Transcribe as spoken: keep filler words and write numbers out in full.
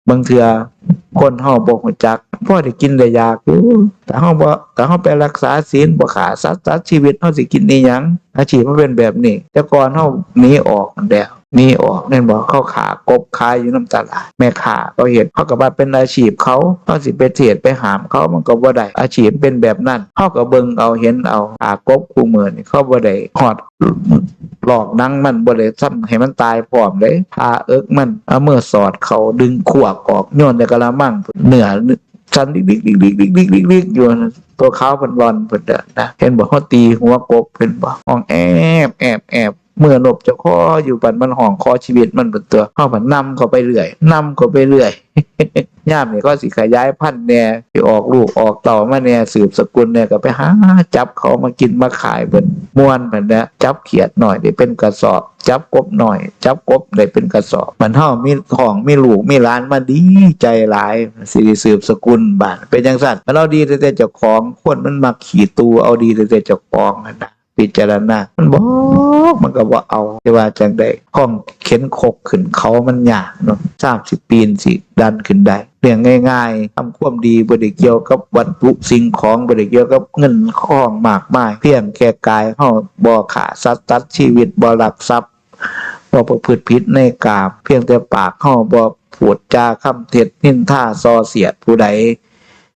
บางเทื่อคนเฮาบ่ฮู้จัก พอได้กินได้อยากอยู่ ถ้าเฮาบ่ ถ้าเฮาไปรักษาศีล บ่ฆ่าสัตว์ตัดชีวิต เฮาสิกินอีหยัง อาชีพมันเป็นแบบนี้ แต่ก่อนเฮาหนีออกนั่นแหละ หนีออกแม่นบ่ เขาฆ่ากบขายอยู่นำตลาด แม่ค้าเขาเฮ็ด เขาก็ว่าเป็นอาชีพเขา เฮาสิไปเทศน์ไปห้ามเขามันก็บ่ได้ อาชีพเป็นแบบนั้น เฮาก็เบิ่งเอาเห็นเอา ฆ่ากบคู่มื้อนี่เขาบ่ได้ฮอด ลอกหนังมัน บ่ได้ทำให้มันตายพร้อมเด้ ผ่าเอิกมัน เอามือสอดเข้า ดึงขวากออก โยนใส่กะละมัง เนื้อสั่นดิกดิกดิกดิกดิกดิกดิกอยู่ ตัวขาวเพิ่นร่อนเพิ่นเด้อนะ เห็นบ่ เฮาตีหัวกบเพิ่นบ่ ฮ้องแอบแอบแอบ เมื่อนบเจ้าคออยู่ บัดมันฮ้องขอชีวิตมันเพิ่นตัว เฮาบัดนำเข้าไปเรื่อย นำเข้าไปเรื่อย ยามนี้เขาสิขยายพันธุ์แหน่ สิออกลูกออกเต้ามาแหน่ สืบสกุลแหน่ ก็ไปหาจับเขามากินมาขายเพิ่น ม่วนเพิ่นนะ จับเขียดน้อยได้เป็นกระสอบ จับกบน้อย จับกบได้เป็นกระสอบ มันเฮามีท้องมีลูกมีหลานมาดีใจหลาย สิได้สืบสกุลบาด เป็นจั่งซั้น มันเอาดีแต่เจ้าของ คนมันมักขี้ตู่ เอาดีแต่เจ้าของหั่นนะ พิจารณา มันบอก มันก็บ่เอา แต่ว่าจั่งใด ของเข็นคกขึ้นเขามันยากเนาะ สามสิบปีนสิดันขึ้นได้ เรื่องง่ายๆ ทำความดีบ่ได้เกี่ยวกับวัตถุสิ่งของ บ่ได้เกี่ยวกับเงินทองมากมาย เพียงแค่กายเฮาบ่ฆ่าสัตว์ตัดชีวิต บ่ลักทรัพย์ บ่ประพฤติผิดในกาม เพียงแต่ปากเฮาบ่พูดจาคำเท็จนินทาส่อเสียดผู้ใด